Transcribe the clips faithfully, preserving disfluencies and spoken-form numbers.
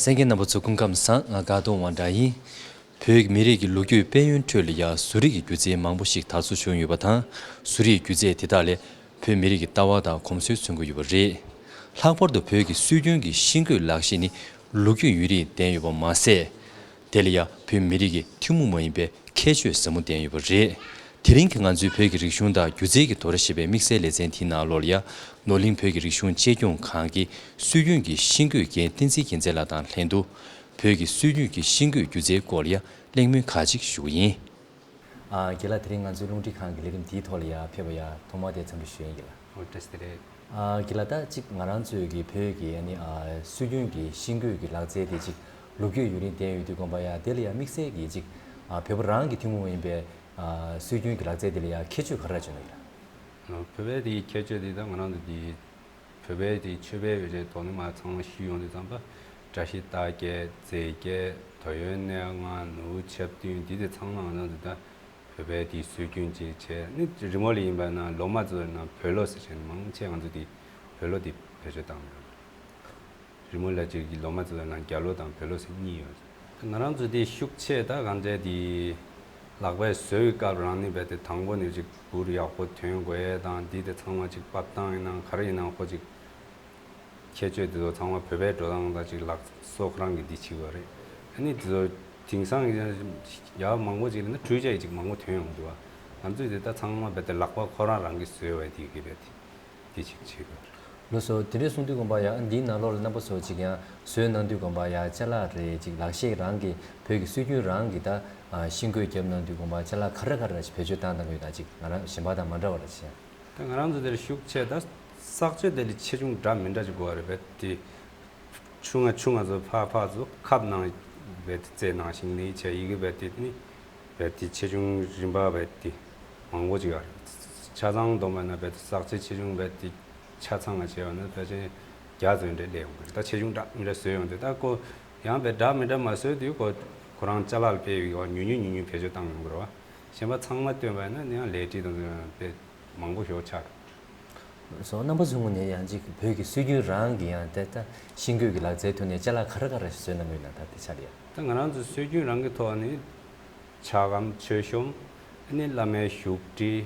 གསན་མཁན་རྣམ་པ་ཚོ་སྐུ་ཁམས་བཟང་། ང་དགའ་གདོང་དབང་གྲགས་ཡིན། བོད་ཀྱི་མི་རིགས་ཀྱི་ལོ་རྒྱུས་དཔལ་ཡོན་ཁྲོད་ལ་ཡང་བཟོ་རིག་གི་སྒྱུ་རྩལ་མང་པོ་ཞིག་དར་འགྲོ་བྱུང་ཡོད་པ་དང་། བཟོ་རིག་སྒྱུ་རྩལ་དེ་དག་ལས་བོད་མི་རིགས་ཀྱི་ལྟ་བ་དང་གོམས་སྲོལ་མཚོན་གྱི་ཡོད་པ་རེད། ལྷག་པར་དུ་བོད་ཀྱི་སྲོལ་རྒྱུན་གྱི་ཤིང་བརྐོས་ལག་ཤེས་ནི་ལོ་རྒྱུས་ཡུན་རིང་ལྡན་ཡོད་པ་མ་ཟད། དེ་ལ་ཡང་བོད་མི་རིགས་ཀྱི་ཐུན་མོང་མ་ཡིན་པའི་ཁྱད་ཆོས་ཟབ་མོ་ལྡན་ཡོད་པ་རེད། དེ་རིང་གི་ང་ཚོའི་བོད་ཀྱི་རིག་གཞུང་དང་སྒྱུ་རྩལ་གྱི་དོ་ར་ཞེས་པའི་དམིགས་བསལ་ལེ་ཚན་དེའི་ནང་ལོགས་ལ་ཡང་། ནོར་གླིང་བོད་ཀྱི་རིག་གཞུང་གཅེས་སྐྱོང་ཁང་གི་སྲོལ་རྒྱུན་གྱི་ཤིང་བརྐོས་འགན་བསྟན་འཛིན་རྒྱལ་མཚན་ལགས་དང་ལྷན་དུ། བོད་ཀྱི་སྲོལ་རྒྱུན་གྱི་ཤིང་བརྐོས་སྒྱུ་རྩལ་སྐོར་ལ་ཡང་གླེང་མོལ་ཁག་ཅིག་ཞུ་གི་ཡིན། ཨ། རྒན་ལགས། དེ་རིང་ང་ཚོའི་རླུང་འཕྲིན་ཁང་གི་ལས་རིམ་འདིའི་ཐོག་ལ་ཡང་ཕེབས་པར་ཡང་ཐོག་མར་དེ་འཚམས་འདྲི་ཞུ་ཡིན། རྒན་ལགས། ཨོ། བཀྲ་ཤིས་བདེ་ལེགས། ཨ། རྒན་ལགས། ད་ཅིག་ང་རང་ཚོའི་གི་བོད་ཀྱི་ཨ་ནི་ཨ་སྲོལ་རྒྱུན་གྱི་ཤིང་བརྐོས་ཀྱི་ལག་རྩལ་དེ་ཅིག་ལོ་རྒྱུས་ཡུན་རིང་ལྡན་ཡོད་དུས་དགོངས་པ་ཡ། དེ་ལ་ཡང་དམིགས་བསལ་གྱི་ཅིག་ཨ་བོད་པ་རང་གི་ཐུན་མོང་ཡིན་པའི་ཨ་སྲོལ་རྒྱུན་གྱི་ལག་རྩལ་དེ་ལ་ཡང་ཁྱད་ཆོས་ག་རེ་བྱུང་ན་ཡིན་ལ། བོད་པའི་དེའི་ཁྱད་ཆོས་དེ་ད་ང་རང་ཚོ་དེ་བོད་པའི་དེ་ཆོས་པའི་འོས་རེད། དོ་ནི་མ་ཚང་མ་ཞུས་ཡོང་དུས་ཙམ་པ། བཀྲ་ཤིས་རྟགས་བརྒྱད། རྫས་བརྒྱད། དོ་ཡོན་གནས་ལྔ། ནོར་བུ་ཆབ་བདུན། འདི་དེ་ཚང་མ་ང་རང་ཚོ་ད་བོད་པའི་དེའི་སྲོལ་རྒྱུན་ཅིག་བྱས་ནི། རི་མོ་ལ་ཡིན་པ་ན་ལོ་མ་ཚོ་ན་བོད་ལོ་ཟེར་བྱས་ནི་མང་ཆེ་ང་ཚོ་དེ་བོད་ལོ་དེ་བེད་སྤྱོད་བཏང་ཡོད། རི་མོ་ལ་ཅིག་གི་ལོ་མ་ཚོ་ནང་རྒྱ་ལོ་དང་བོད་ལོ་ཟེར་གཉིས་ཡོད། ང་རང་ཚོ་དེ་ཤུགས་ཆེ་ད་གང་བྱས་དེ་ལག་པས་བཟོ་བའི་སྐབས་རང་ནི་རྦད་དེ་དང་པོ་ནས་ཅིག་སྦུར་ཡག་པོ་ཐོན་དགོས་ཡས་དང་། འདི་དེ་ཚང་མ་ཅིག་ཕབ་སྟངས་ཡིན་ནའང་ག་རེ་ཡིན་ནའང་ཁོ་ཅིག་ཁྱད་ཆོས་དེ་ཚོ་ཚང་མ་བོད་པའི་འགྲོ་སྟངས་དང་ཅིག་ལག་སོ་ཁོ་རང་གིས་འདི་བྱེད་དགོས་རེད། ཨ་ནི་དེ་ཚོ་དེང་སང་ཡ་མང་པོ་ཅིག་ལ་ན་འཕྲུལ་ཆས་ཅིག་མང་པོ་ཐོན་ཡོང་འདུག་བ། ང་ཚོས་དེ་ད་ཚང་མ་རྦད་དེ་ལག་པ་ཁོ་རང་རང་གིས་བཟོས་པ་དེ་གི་རྦད་དེ། དེ་ཅིག་བྱེད་དགོས། ལགས་སོ། དེ་འདྲས་གསུངས་དུས་དགོངས་པ་ཡ། འདིའི་ནང་ལོགས་ལ་རྣམ་པ་ཚོ་ཅིག་ཡང་བཟོས་གནང་དུས་དགོངས་པ་ཡ། ཅ་ལག་རེད། ཅིག་ལག་ཤེས་རང་གི་བོད་ཀྱི་སྲོལ་རྒྱུན་རང་གི་ད་ཤིང་བརྐོས་བརྒྱབ་གནང་དུས་དགོངས་པ་ཅ་ལག་ག་རེ་ག་རེ་བེད་སྤྱོད་བཏང་གནང་གི་ཡོད་ན། ཅིག་ང་རང་གཞན་པ་དང་མ་འདྲ་བ་རེད་ཅིག་ཡང་། ད་ང་རང་ཚོ་དེར་ཤུགས་ཆེ་ད་བསགས་བཅོས་དེ་ལས་ཆེ་ཆུང་འདྲ་མི་འདྲ་ཅིག་དགོས་པ་རེད། རྦད་དེ་ཆུང་ང་ཆུང་ང་ཚོ་ཕར་ཕར་ཚོ་ཁབ་ནང་རྦད་དེ་རྩེ་ནང་བཞིན་ནི་བྱས་ཡི་གེ་རྦད་དེ་ནི། རྦད་དེ་ཆེ་ཆུང་རིམ་པ་རྦད་དེ་མང་པོ་ཅིག་ཡོད་རེད། ཆ་ཚང་བསྡོམས་པ་ན་རྦད་དེ་བསགས་བཅོས་ཆེ་ཆུང་རྦད་དེ་ཆ་ཚང་ང་བྱས་པ་ན་ཕལ་ཆེར་བརྒྱ་ཙམ་འདྲ་སླེབས་ཡོང་གི་རེད། ད་ཆེ་ཆུང་འདྲ་མི་འདྲ་བཟོས་ཡོང་དུས་ད་ཁོ་ཡང་རྦད་འདྲ་མི་འདྲ་མ་བཟོས་དུས་ཁོ་ཁོ་རང་ཅ་ལག་ལ་དཔེ་ཡོད་ཉུང་ཉུང་ཉུང་ཉུང་བེད་སྤྱོད་བཏང་ཡོང་གི་རེད་བ། གཞན་པ་ཚང་མ་བཏོན་པ་ཡིན་ན་ཡང་ལས་བྲིས་དང་དཔེ་མང་པོ་ཞིག་ཆགས་འགྲོ། སོ། རྣམ་པ་ཚོའི་ངོས་ནས་ཡང་ཅིག་བོད་ཀྱི་སྲོལ་རྒྱུན་རང་གི་ཡང་དེ་ལྟ་ཤིང་བརྐོས་ཀྱི་ལག་རྩལ་ཐོག་ནས་ཅ་ལག་ག་རེ་ག་རེ་བཟོས་གནང་གི་ཡོད་ན། ད་དེ་ཆ་ལ་ཡ། ད་ང་རང་ཚོ་སྲོལ་རྒྱུན་རང་གི་ཐོག་ནས་ཇ་སྒམ་མཆོད་གཤོམ། ཨ་ནི་བླ་མའི་བཞུགས་ཁྲི།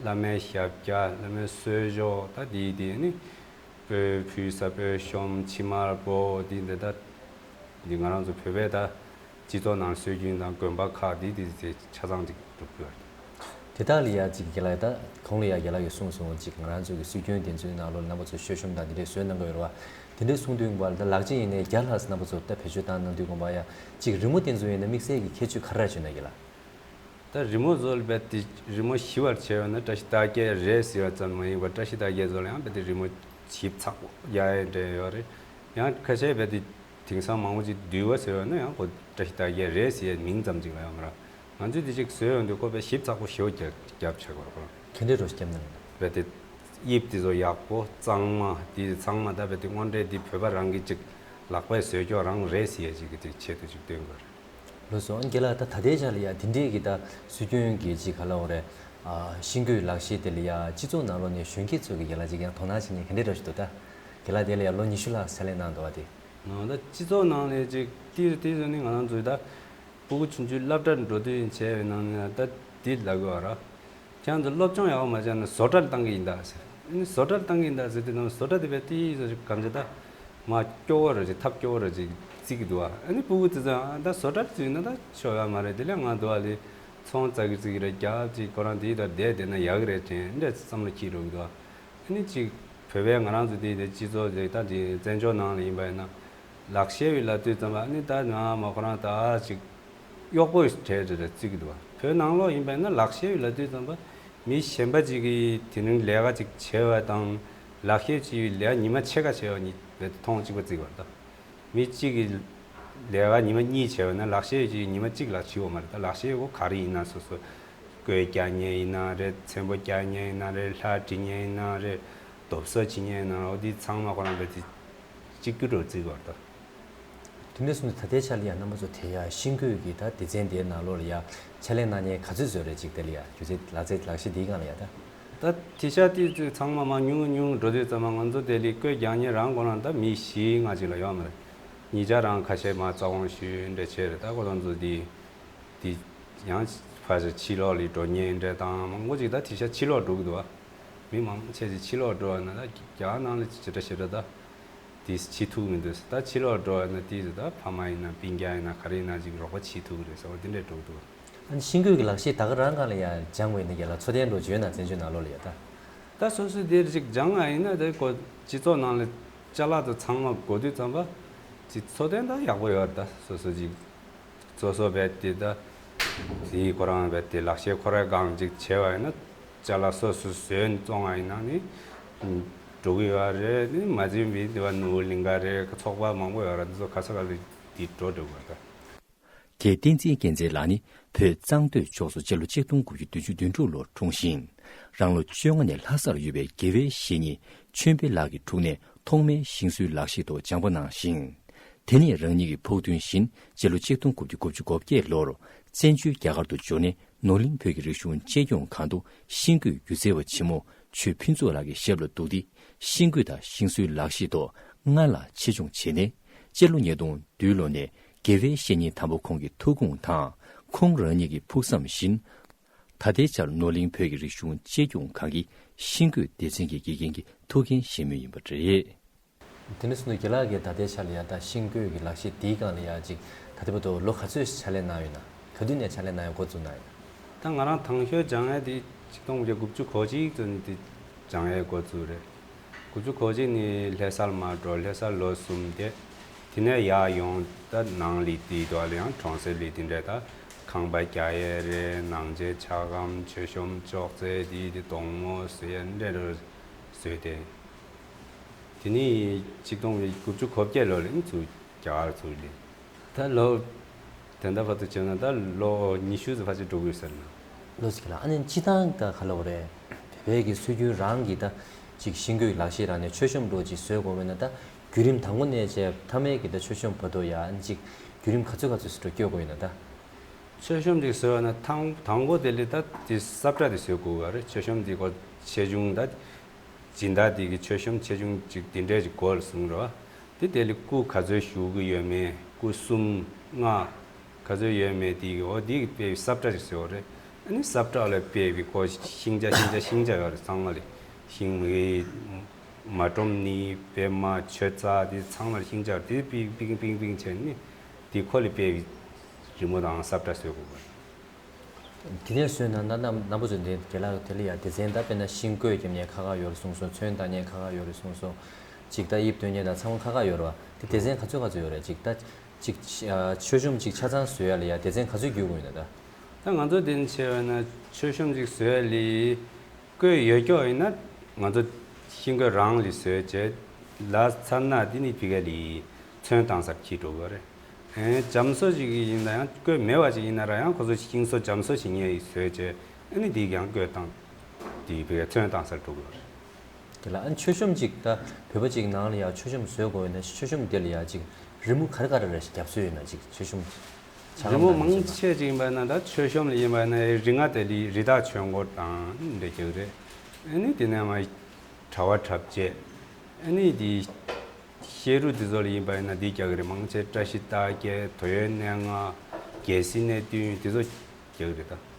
བླ་མའི་ཞབས་རྒྱ། བླ་མའི་གསོལ་ཇོ། ད་དེའི་དེ་ནི་སྤོས་ཕུལ་ས་སྤོས་གཤོམ། ཕྱེ་མར་པོ། དེ་འདི་ད་འདི་ང་རང་ཚོ་བོད་པའི་ད་སྤྱི་ཚོགས་ནང་སྲོལ་རྒྱུན་དང་དགོན་པ་ཁག་འདི་དེ་དེ་ཆ་ཚང་ཅིག་སྒྲུབ་ཀྱི་ཡོད་རེད། དེ་དག་ལ་ཡ་ཅིག་རྒན་ལགས་ད་གོང་ལ་ཡ་རྒན་ལགས་ཀྱིས་གསུངས་སོང་། ཅིག་ང་རང་ཚོ་གི་སྲོལ་རྒྱུན་དེ་ཚོའི་ནང་ལོགས་ལ་རྣམ་པ་ཚོ་མཆོད་གཤོམ་དང་དེ་འདྲས་བཟོས་གནང་གི་ཡོད་རེད་བ། དེ་འདྲས་གསུངས་དུས་བར་ད་ལག་ཆ་ཡིན་ནའི་བརྒྱ་ལྷག་ཙམ་རྣམ་པ་ཚོ་ད་བེད་སྤྱོད་བཏང་གནང་དུས་དགོངས་པ་ཡ། ཅིག་རི་མོ་དེ་ཚོ་ཡིན་ན་དམིགས་བསལ་གྱི་ཁྱད་ཆོས་ག་རེ་བྱུང་ན་རྒན་ལགས། ད་རི་མོ་བཟོ་ལ་རྦད་དེ་རི་མོ་ཞིབ་པར་བྱས་པ་ན་བཀྲ་ཤིས་རྟགས་བརྒྱད་རེད་ཟེར་བ་ཙམ་མ་ཡིན་པར་བཀྲ་ཤིས་རྟགས་བརྒྱད་བཟོ་ལ་ཡང་རྦད་དེ་རི་མོ་ཞིབ་ཚགས་པོ་རྒྱག་ཡས་འདྲ་ཡོད་རེད། ཡང་ཁ་ཤས་རྦད་དེ་དེང་སང་མང་པོ་ཅིག་འདུལ་བ་ཟེར་བ་ན་ཡང་ཁོ་བཀྲ་ཤིས་རྟགས་བརྒྱད་རེད་ཟེར་ཡས་མིང་ཙམ་ཅིག་ལ་ཡོད་མ་རེད། ང་ཚོས་དེ་ཅིག་བཟོས་ཡོང་དུས་ཁོ་དཔེ་ཞིབ་ཚགས་པོ་ཞེ་པོ་རྒྱབ་རྒྱབ་བྱེད་དགོས་རེད་ཁོ་རང་། ག་འདྲས་འདྲ་བོ་ཞིག་བརྒྱབ་ན་ཡིན་ན། རྦད་དེ་དབྱིབས་དེ་ཚོ་ཡག་པོ་གཙང་མ་དེ་ཚང་མ་ད་རྦད་དེ་དངོས་འབྲེལ་དེ་བོད་པ་རང་གིས་ཅིག་ལག་པས་བཟོས་ཀྱོག་རང་རེད་ཟེར་ཡས་ཅིག་གི་དེ་ཆེད་དུ་ཅིག་སྟོན་དགོས་རེད། ལགས་སོ། རྒན་ལགས་ད་ད་ལྟའི་ཆ་ལ་ཡ་དེ་འདྲས་ཀྱི་ད་སྲོལ་རྒྱུན་གྱི་ཅིག་ག་ལབ་དགོས་རེད། ཨ། ཤིང་བརྐོས་ལག་ཤེས་དེ་ལ་ཡ་སྤྱི་ཚོགས་ནང་ལོགས་ནས་གཞོན་སྐྱེས་ཚོ་གི་རྒན་ལགས་ཅིག་ཡང་དོ་སྣང་བྱེད་མཁན་ག་འདྲས་འདྲ་བོ་ཞིག་འདུག་ད། རྒན་ལགས་དེ་ལ་ཡ་ལོ་ཉི་ཤུ་ལྷག་ཕྱག་ལས་གནང་འདུག་བ་དེ། ནང་ད་སྤྱི་ཚོགས་ནང་ནས་ཅིག་ཏིས་ཏིས་ནི་ང་རང་ཚོའི་ད་སྤུ་གུ་ཆུང་ཆུང་སློབ་གྲྭར་འགྲོ་དུས་བྱས་པའི་ནང་ནས་ད་འདི་ལབ་དགོས་བ་ར། ཁྱེད་ཚོ་སློབ་སྦྱོང་ཡག་པོ་མ་བྱས་ན་བཟོ་གྲྭར་བཏང་གི་ཡིན་ད་ཟེར། ཨ་ནི་བཟོ་གྲྭར་བཏང་གི་ཡིན་ད་ཟེར་དུས་ནང་བཟོ་གྲྭ་དེ་བས་ཏིས་ཟེར་གམ་ཅིག་ད་མ་སྐྱོ་བོ་ར་ཅིག་ཐབས་སྐྱོ་བོ་ར་ཅིག་བརྩི་གི་འདུག་བ། ཨ་ནི་སྤུ་གུ་དེ་ཚོ་ཨ་ད་བཟོ་གྲྭར་བརྩིས་ན་ད་ཆོ་ཡག་མ་རེད། དེ་ལས་ང་འདུག་བ་ལས་ཚོང་རྩ་གི་རྩི་གི་ར་རྒྱབ་ཅིག་ཁོ་རང་དེའི་ད་བསྡད་བསྡད་ན་ཡག་གི་རེད་དྲན་འདྲ་བསམ་བློ་འཁྱེར་འགྲོ་གི་འདུག་བ། ཨ་ནི་ཅིག་བོད་པའི་ང་རང་ཚོ་དེ་དེ་སྤྱི་ཚོགས་དེ་ད་དེ་བཙན་བྱོལ་ནང་ལ་ཡིན་པ་ཡིན་ན་ལག་ཤེས་པའི་ལབ་དུས་ཙམ་པ་ཨ་ནི་ད་ང་མ་ཁོ་རང་ད་ཅིག་གཡོག་པོ་གྲས་རེ་རེ་བརྩི་གི་འདུག་བ། བོད་ནང་ལོགས་ཡིན་པ་ཡིན་ན་ལག་ཤེས་པའི་ལབ་དུས་ཙམ་པ་མི་གཞན་པ་ཅིག་གིས་དེ་རིང་ལས་ཀ་ཅིག་བྱས་པ་དང་ལག་ཤེས་ཅིག་ལས་ཀ་ཉི་མ་ཕྱེད་ཀ་བྱས་པ་གཉིས་རྦད་དེ་མཐོང་གཅིག་པ་བརྩི་གི་བ་ད། མི་གཅིག་གིས་ལས་ཀ་ཉི་མ་གཉིས་བྱས་པ་ན་ལག་ཤེས་ཅིག་ཉི་མ་གཅིག་ལ་བྱེད་འོ་མ་རེད། ད་ལག་ཤེས་ཀོ་ག་རེ་ཡིན་ན་སོ་སོ་བརྐོས་རྒྱག་མཁན་ཡིན་ན་རེད། ཚེམ་བུ་རྒྱག་མཁན་ཡིན་ན་རེད། ལྷ་འབྲི་མཁན་ཡིན་ན་རེད། རྡོབ་གསོག་བྱེད་མཁན་ཡིན་ན་རེད། འོ་འདི་ཚང་མ་ཁོ་རང་རྦད་དེ་གཅིག་གྱུར་འགྲོ་བརྩི་གི་བ་ད། དེ་འདྲ་སོང་ཙང་ད་ལྟའི་ཆ་ལ་ཡང་རྣམ་པ་ཚོ་དེ་ཡ་ཤིང་བརྐོས་ཀྱི་ད་སྡེ་ཚན་དེའི་ནང་ལོགས་ལ་ཡ་ཕྱག་ལས་གནང་མཁན་ག་ཚོད་ཚོད་རེད། ཅིག་དེ་ལ་ཡ་སྒྱུ་རྩལ་ལག་རྩལ་ལག་ཤེས་འདིའི་སྒང་ལ་ཡ་ད། ད་དེ་ཤ་དེ་ཚོ་ཚང་མ་མ་ཉུང་ཉུང་འགྲོ་དུས་ཙམ་པ་ང་ཚོ་དེ་ལས་བརྐོས་རྒྱག་མཁན་རང་ཁོ་རང་ད་མི་བཞི་ལྔ་ཅིག་ལ་ཡོད་མ་རེད། ཉེ་ཆར་རང་ཁ་ཤས་མར་རྩ་དབང་ཞུས་འདྲ་བྱས་རེད། ད་ཁོ་རང་ཚོ་འདི་འདི་ཡང་ཕར་ཕྱི་ལོགས་ལ་འགྲོ་མཁན་འདྲ་དང་མང་པོ་ཅིག་ད་དེང་སང་ཕྱི་ལོགས་འགྲོ་གི་འདུག་བ། མི་མང་ཆེ་ཅིག་ཕྱི་ལོགས་འགྲོ་བ་ན་ད་རྒྱ་གར་ནང་ལ་ཇི་འདྲ་ཞེ་དྲག་ད་དེ་བྱེད་ཐུབ་མི་འདུག་ད་ཕྱི་ལོགས་འགྲོ་བ་ན་དེ་ད་ཕ་མ་ཡིན་ན་སྤུན་ཀྱག་ཡིན་ན་ག་རེ་ཡིན་ན་ཅིག་རོགས་པ་བྱེད་ཐུབ་ཀྱི་རེད་ཟེར་བ་དེ་འདྲ་འགྲོ་གི་འདུག་ཨ་ནི་ཤིང་བརྐོས་ཀྱི་ལག་ཤེས་ད་ག་རང་སྒང་ལ་ཡང་སྦྱངས་པ་ཡིན་ན་རྒན་ལགས་འཚོ་རྟེན་འགྲོ་བརྗོད་ན་བཙན་བྱོལ་ནང་ལོགས་ལ་ཡ་ད། ད་སོ་སོ་དེར་ཅིག་སྦྱངས་པ་ཡིན་ན་དེ་ཀོ་སྤྱི་ཚོགས་ནང་ལ་ཅ་ལག་དང་ཚང་མ་དགོས་དུས་ཙམ་པ་ཅིག་འཚོ་རྟེན་ད་ཡག་པོ་ཡོད་རེད། ད་སོ་སོ་ཅིག་སོ་སོ་རྦད་དེ་ད་དེ་ཁོ་རང་རྦད་དེ་ལག་ཤེས་ཁོ་རང་སྒང་ཅིག་བྱས་པ་ཡིན་ན་ཅ་ལག་སོ་སོ་བཟོས་བཙོང་བ་ཡིན་ན་ནི་འགྲོ་གི་ཡོད་རེད། ནི་མ་བྱིན་པའི་དེ་བ་ནོར་བུ་གླིང་ག་རེད། ཚོགས་པ་མང་པོ་ཡོད་རེད། འདི་ཚོ་ག་ས་ག་ལ་དེ་འགྲོ་འགྲོ་གི་ཡོད་རེད། རྒན་བསྟན་འཛིན་རྒྱལ་མཚན་ལགས་ནི་བོད་གཙང་སྟོད་ཕྱོགས་སུ་སྤྱི་ལོ་ཆིག་སྟོང་དགུ་བརྒྱ་བདུན་ཅུ་དོན་དྲུག་ལོར་འཁྲུངས་ཤིང་། རང་ལོ་བཅོ་ལྔ་ནས་ལྷ་སར་ཡོད་པའི་དགེ་བའི་བཤེས་གཉེན་ཆོས་འཕེལ་ལགས་ཀྱི་དྲུང་ནས་ཐོག་མའི་ཤིང་བཟོའི་ལག་ཤེས་ཐོག་སྦྱངས་པ་གནང་ཞིང་། དེ་ནས་རང་ཉིད་ཀྱི་ཕུགས་འདུན་བཞིན་སྤྱི་ལོ་ཆིག་སྟོང་དགུ་བརྒྱ་དགུ་བཅུ་གོ་བརྒྱད་ལོར་བཙན་བྱོལ་རྒྱ་གར་དུ་འབྱོར་ནས་ནོར་གླིང་བོད་ཀྱི་རིག་གཞུང་གཅེས་སྐྱོང་ཁང་དུ་ཤིང་བརྐོས་སྒྱུ་རྩལ་བ་ཆེན་མོ་ཆོས་ཕུན་ཚོགས་ལགས་ཀྱི་ཞབས་ལ་གཏུགས་ཏེ་ཤིང་བརྐོས་དང་ཤིང་བཟོའི་ལག་ཤེས་ཐོག་སྔར་ལ་ཆེད་སྦྱོང་བྱས་ནས་སྤྱི་ལོ་ཉིས་སྟོང་བདུན་ལོ་ནས་དགེ་བའི་བཤེས་གཉེན་དམ་པ་ཁོང་གི་ཐུགས་དགོངས་དང་ཁོང་རང་ཉིད་ཀྱི་ཕུགས་བསམ་བཞིན། ད་ལྟའི་ཆར་ནོར་གླིང་བོད་ཀྱི་རིག་གཞུང་གཅེས་སྐྱོང་ཁང་གི་ཤིང་བརྐོས་སྡེ་ཚན་གྱི་དགེ་རྒན་གྱི་ཐུགས་འགན་བཞེས་མུས་ཡིན་པ་རེད། དེ་ནས་བཟུང་ནས་རྒན་ལགས་ཀྱིས་ད་ལྟའི་ཆར་ལ་ཡ་ད་ཤིང་བརྐོས་ཀྱི་ལག་ཤེས་འདིའི་སྒང་ལ་ཡ་ཅིག་ད་ལྟ་བར་དུ་ལོ་ག་ཚོད་ཕྱག་ལས་གནང་ཡོད་ན། ག་དུས་ནས་ཕྱག་ལས་གནང་ཡ་འགོ་བཙུགས་གནང་ཡོད་ན། ད་ང་རང་དང་ཤོས་སྦྱང་ཡ་དེ་ཆིག་སྟོང་དགུ་བརྒྱ་དགུ་བཅུ་གོ་གཅིག་ཙམ་དེ་སྦྱང་ཡ་འགོ་བཙུགས་རེད། དགུ་བཅུ་གོ་གཅིག་ནས་ལྷ་སར་མར་འགྲོ། ལྷ་སར་ལོ་གསུམ་བསྡད། དེ་ནས་ཡར་ཡོང་ད་ནང་ལ་དེའི་དུས་ལ་ཡང་གྲོང་གསེབ་ལ་དེ་འདྲ་ད་ཁང་པ་རྒྱག་ཡས་རེད། ནང་ཆས་ཆ་སྒམ་མཆོད་གཤོམ་ཅོག་ཙེ་དེ་དེ་དོང་མོ་བཟོ་ཡས་འདྲ་འདྲ་བཟོས་ཏེ། དེ་ནས་ཆིག་སྟོང་དགུ་བཅུ་གོ་བརྒྱད་ལོ་ལ་ནི་ཚུར་རྒྱ་གར་ཚུར་སླེབས། ད་ལོ་དེ་འདྲ་བར་དུ་བྱས་ན་ད་ལོ་ཉི་ཤུ་ཙམ་ཕལ་ཆེར་འགྲོ་གི་ཡོད་ས་རེད་ན། ལོ་ཟེར་གི་ལ་ཨ་ནི་སྤྱི་བཏང་ད་ག་ལབ་དགོས་རེད། བོད་ཀྱི་སྲོལ་རྒྱུན་རང་གི་ད་ཅིག་ཤིང་བརྐོས་ལག་ཤེས་རང་ནས་མཆོད་གཤོམ་འདྲ་ཅིག་བཟོ་དགོས་མེད་ན། ད་བརྒྱུད་རིམ་དང་པོ་ནས་བྱས་མཐའ་མའི་གི་ད་མཆོད་གཤོམ་བར་དུ་ཡ་ཨ་ནི་ཅིག་བརྒྱུད་རིམ་ག་ཚོད་ག་ཚོད་ཟེར་འགྲོ་སྐྱོད་དགོས་ཡོད་ན་ད། མཆོད་གཤོམ་ཅིག་བཟོས་པ་ན་དང་དང་པོ་དེ་ལས་ད་དེ་ས་བཀྲ་དེ་བཟོ་དགོས་པ་རེད། མཆོད་གཤོམ་དེ་གོ་ཆེ་ཆུང་ད། སྦྱིན་བདག་དེ་གི་མཆོད་གཤོམ་ཆེ་ཆུང་ཅིག་དེ་འདྲས་ཅིག་དགོས་ལ་གསུངས་རོ། དེ་དེ་ལས་སྐུ་ག་ཚོད་བཞུགས་ཀྱི་ཡོད་མེད། སྐུ་གསུམ་ལྔ་ག་ཚོད་ཡོད་མེད་དེ་གི་འོ་དེ་གི་དཔེ་ས་བཀྲ་ཅིག་བཟོས་པ་རེད། ཨ་ནི་ས་བཀྲ་ལ་དཔེ་བི་ཁོ་ཤིང་ཆ་ཤིང་ཆ་ཤིང་ཆ་ཡོད་རེད། ཚང་མ་ལ་ཤིང་མི་མ་སྒྲོམ་ནི་པད་མ་མཆོད་རྫས་དེ་ཚང་མ་ལ་ཤིང་ཆ་དེ་པིང་པིང་པིང་པིང་བྱས་ནི་དེ་ཁོ་ལ་དཔེ་བི་རི་མོ་དང་ས་བཀྲ་བཟོས་དགོས་པ་རེད། དེ་ནས་བཟོས་ན་ན་ན་ན་པོ་ཚོས་འདི་རྒན་ལགས་དེ་ལ་ཡ་སྡེ་ཚན་ད་དཔེར་ན་ཤིང་བརྐོས་རྒྱབ་མཁན་ཁག་ཁག་ཡོད་རེད་གསུངས་སོང་། ཚོན་བཏགས་མཁན་ཁག་ཁག་ཡོད་རེད་གསུངས་སོང་། ཅིག་ད་དབྱིབས་སྟོན་མཁན་དང་ཚང་མ་ཁག་ཁག་ཡོད་རེད་བ། དེ་སྡེ་ཚན་ག་ཚོད་ག་ཚོད་ཡོད་རེད། ཅིག་ད་ཅིག་ཨ་མཆོད་གཤོམ་ཅིག་ཆ་ཚང་བཟོ་ཡ་ལ་ཡ་སྡེ་ཚན་ག་ཚོད་བརྒྱུད་དགོས་ཡོད་ན་ད། ད་ང་ཚོ་དེ་ནས་བྱས་པ་ན་མཆོད་གཤོམ་ཅིག་བཟོ་ཡ་ལ་བརྐོས་ཡོད་ཀྱོག་ཡིན་ན་ང་ཚོ་ཤིང་བརྐོས་རང་ལ་བཟོས་བྱས་ལ་ཚར་ན་དེ་ནི་ཕི་ག་ལི་ཚོན་བཏང་སར་འཁྱེར་འགྲོ་དགོས་རེད། ཨེ་རྒྱ་མཚོ་ཞིག་ཡིན་ན་ཡང་བརྐོས་མེད་པ་ཞིག་ཡིན་ན་ར་ཡང་ཁོ་ཚོ་ཤིང་བཟོ་རྒྱ་མཚོ་ཞིག་ངས་བཟོས་བྱས་ཨ་ནི་འདི་ཡང་བརྐོས་བཏང་། འདི་བས་ཚོན་བཏང་སར་འགྲོ་དགོས་རེད། དེ་ལ་ཨ་མཆོད་གཤོམ་ཅིག་ད་བོད་པ་ཅིག་ནང་ལ་ཡང་མཆོད་གཤོམ་བཟོས་དགོས་ཡོད་ན་མཆོད་གཤོམ་དེ་ལ་ཡང་ཅིག་རི་མོ་ག་རེ་ག་རེ་རེ་ཞིག་བརྒྱབ་སྲོལ་ཡོད་ན་ཅིག་མཆོད་གཤོམ་ཆ་རི་མོ་གང་མང་འདྲ་ཆེ་ཅིག་ཡིན་པ་ན་ད་མཆོད་གཤོམ་ལ་ཡིན་པ་ན་རི་ང་དེ་ལི་རི་དྭགས་མཆོད་འགོ་དང་འདྲ་རྒྱག་རེད། ཨ་ནི་དེ་ནས་མ་གྲྭ་བ་གྲྭ་བྱེད། ཨ་ནི་དེ་བཤད་རུ་དེ་ཚོ་ལ་ཡིན་པ་ཡིན་ན་འདི་རྒྱག་གི་རེད། མང་ཆེ་བཀྲ་ཤིས་རྟགས་བརྒྱད། དོན་ཡོད་གནད་འགག་རྒྱལ་སྲིད་གནས་བདུན་དེ་ཚོ་རྒྱག་གི་རེད་ད།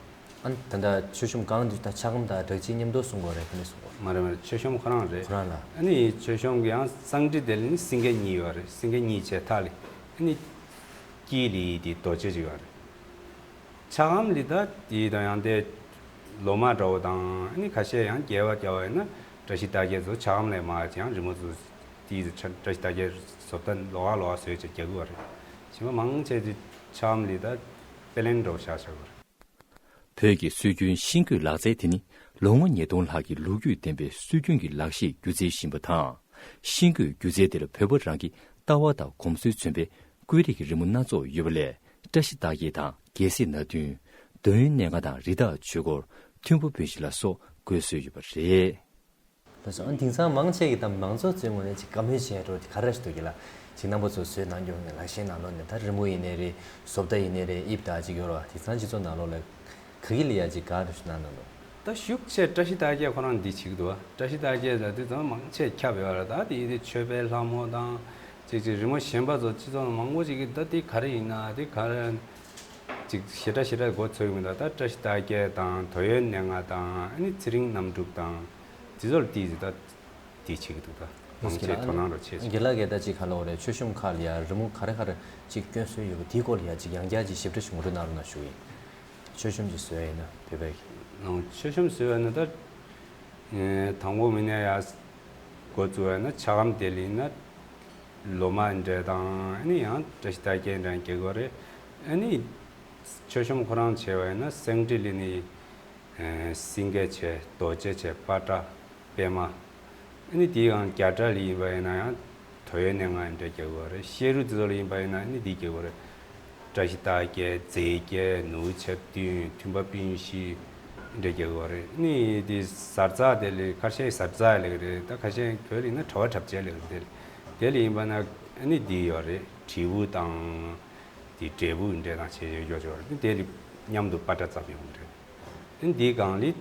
ཨ་ནི་ད་ལྟ་མཆོད་གཤོམ་སྒང་དུ་ད་ཕྱག་སྒམ་དང་སྦྲག་ཅིག་མཉམ་དུ་གསུང་དགོས་རེད་དེ་ནས་གསུང་དགོས། མ་རེད་མ་རེད། མཆོད་གཤོམ་ཁོ་རང་རེད། ཁོ་རང་ལ། ཨ་ནི་མཆོད་གཤོམ་གྱི་ཡང་གསང་ཁྲི་དེ་ལ་ནི་སེང་གེ་གཉིས་ཡོད་རེད། སེང་གེ་གཉིས་བྱས་མཐའ་ལ་ཨ་ནི་དཀྱིལ་ལ་དེ་རྡོ་རྗེ་ཅིག་ཡོད་རེད། ཕྱག་སྒམ་ལི་ད་དེ་དང་ཡང་དེ་ལོ་མ་འདྲ་བོ་དང་ཨ་ནི་ཁ་ཤས་ཡང་རྒྱལ་བ་རྒྱལ་བ་ཡིན་ན་བཀྲ་ཤིས་རྟགས་བརྒྱད་ཚོ་ཕྱག་སྒམ་ལས་མ་ཅི་ཡང་རི་མོ་ཚོ་དེ་བཀྲ་ཤིས་རྟགས་བརྒྱད་བཟོ་ལྟ་ལོགས་ཀ་ལོགས་ཀ་བཟོས་བྱས་རྒྱག་གི་བ་རེད། ཞེ་མ་མང་ཆེ་དེ་ཕྱག་སྒམ་ལི་ད་དཔེ་ལེན་འདྲ་བོ་བཞག་བཞག་གི་བ་རེད། བོད་ཀྱི་སྲོལ་རྒྱུན་ཤིང་བརྐོས་ལག་རྩལ་དེ་ནི་ལོ་ངོ་ཉིས་སྟོང་ལྷག་གི་ལོ་རྒྱུས་ལྡན་པའི་སྲོལ་རྒྱུན་གྱི་ལག་ཤེས་སྒྱུ་རྩལ་ཞིག་ཡིན་པ་དང་། ཤིང་བརྐོས་སྒྱུ་རྩལ་དེར་བོད་པ་རང་གི་ལྟ་བ་དང་གོམས་སྲོལ་མཚོན་པའི་བརྐོས་རིས་ཀྱི་རི་མོ་སྣ་ཚོགས་ཡོད་པ་ལས། བཀྲ་ཤིས་རྟགས་བརྒྱད་དང་རྒྱལ་སྲིད་སྣ་བདུན། འདོད་ཡོན་གནད་འགག་དང་རི་དྭགས་ཆོས་འཁོར། མཐུན་པོ་བུད་ཤིང་ལ་སོགས་བརྐོས་སྲོལ་ཡོད་པ་རེད། ལགས་སོ། ཨ་ནི་དེང་སང་མང་ཆེ་གི་ད་མང་ཚོགས་ཚོའི་ངོས་ནས་ཅིག་བཀའ་མོལ་བྱས་འགྲོ་དེ་ག་རེ་ཞིག་འདུག་གི་ལ། ཅིག་རྣམ་པ་ཚོ་བཟོས་གནང་རྒྱུ་ནས་ལག་ཤེས་ནང་ལོགས་ནས་ད་རི་མོ་ཡིན་ནའི་རེད། བཟོ་ལྟ་ཡིན་ནའི་རེད། དབྱིབས་དག་ཅིག་ཡོད་རེད་བ། དེང་སང་སྤྱི་ཚོགས་ནང་ལོགས་ལ་ག་གི་ལ་ཡ་ཅིག་ག་རེ་ཞིག་གནང་གནང་འདུག་ད་ཤུགས་ཆེ་བཀྲ་ཤིས་རྟགས་བརྒྱད་ཁོ་རང་འདི་བྱེད་ཀྱི་འདུག་བ། བཀྲ་ཤིས་རྟགས་བརྒྱད་ལ་དེ་ཚང་མང་ཆེ་ཁྱབ་ཡོད་རེད། ད་དེ་ཡིན་དུས་མཆོད་པའི་ལྷ་མོ་དང་ ཅིག་ཅིག་རི་མོ་གཞན་པ་ཚོ་སྤྱི་ཚོགས་ནང་མང་པོ་ཞིག་གིས་ད་འདི་ག་རེ་ཡིན་ན་འདི་ག་རེ་ཅིག་ཞེ་དྲག་ཞེ་དྲག་མགོ་ཚོས་ཀྱི་མི་འདུག་ད་བཀྲ་ཤིས་རྟགས་བརྒྱད་དང་དོལ་ཡོལ་གནས་ལྔ་དང་ཨ་ནི་ཚེ་རིང་རྣམ་དྲུག་དང་དེ་ཚོར་བལྟས་ཏེ་ད་འདི་བྱེད་ཀྱི་འདུག་ད་མང་ཆེ་དོ་སྣང་རོགས་བྱེད་ཅིག་རྒན་ལགས་ཀྱིས་ད་ཅིག་ག་ལ་འོ་རེད། མཆོད་གཤོམ་ཁག་ལ་ཡ་རི་མོ་ག་རེ་ག་རེ་ཅིག་སྐྱོན་སྲོལ་ཡོད་པ་དེའི་སྐོར་ལ་ཡ་ཅིག་ཡང་བསྐྱར་ཅིག་ཞིབ་ཕྲ་ཞིག་ངོ་སྤྲོད་གནང་རོགས་གནང་ཞུ་ཡིན། མཆོད་གཤོམ་ཅིག་བཟོས་ཡིན་ན་བོད་པའི་གི། ཨང་། མཆོད་གཤོམ་བཟོས་ཡིན་ན་ད་ཨེ་དང་པོ་མི་ནས་ཡ་འགོ་བཙུགས་ཡིན་ན་ཆ་སྒམ་དེ་ལ་ཡིན་ན་ལོ་མ་འདྲ་དང་ཨ་ནི་ཡང་བཀྲ་ཤིས་རྟགས་བརྒྱད་འདྲ་རྒྱག་གི་རེད། ཨ་ནི་མཆོད་གཤོམ་ཁོ་རང་བྱས་པ་ཡིན་ན་སེང་ཁྲི་ལ་ནི་ཨེ་སེང་གེ་བྱས། རྡོ་རྗེ་བྱས། པ་ཏྲ། པད་མ། ཨ་ནི་དེའི་སྒང་རྒྱ་གྲྭ་ལ་ཡིན་པ་ཡིན་ན་ཡང་དོལ་ཡོལ་གནས་ལྔ་འདྲ་རྒྱག་དགོས་རེད། བཤད་རུ་དེ་ཚོ་ལ་ཡིན་པ་ཡིན་ན་ཨ་ནི་འདི་རྒྱག་དགོས་རེད། བཀྲ་ཤིས་རྟགས་བརྒྱད། རྫས་བརྒྱད། ནོར་བུ་ཆ་བདུན། མཐུན་པ་སྤུན་བཞི་འདྲ་རྒྱག་དགོས་རེད། ཨ་ནི་དེ་གཟར་རྩ་དེ་ལ་ཁ་ཤས་གཟར་རྩ་ལབ་ཀྱི་རེད། ད་ཁ་ཤས་བོད་ལ་ཡིན་ན་གྲྭ་པ་གྲྭ་ཆས་ལབ་ཀྱི་རེད། དེ་ལ་ཡིན་པ་ན་ཨ་ནི་འདི་ཡོད་རེད། དྲིལ་བུ་དང་། དེ་འབྲས་བུ་འདྲ་དང་བྱས་ཡོད་ཡོད་ཅོག་རེད། དེ་ལ་མཉམ་དུ་པ་ཏྲ་བརྩེགས་ཡོང་གི་རེད། དེ་འདིའི་སྒང་ལ་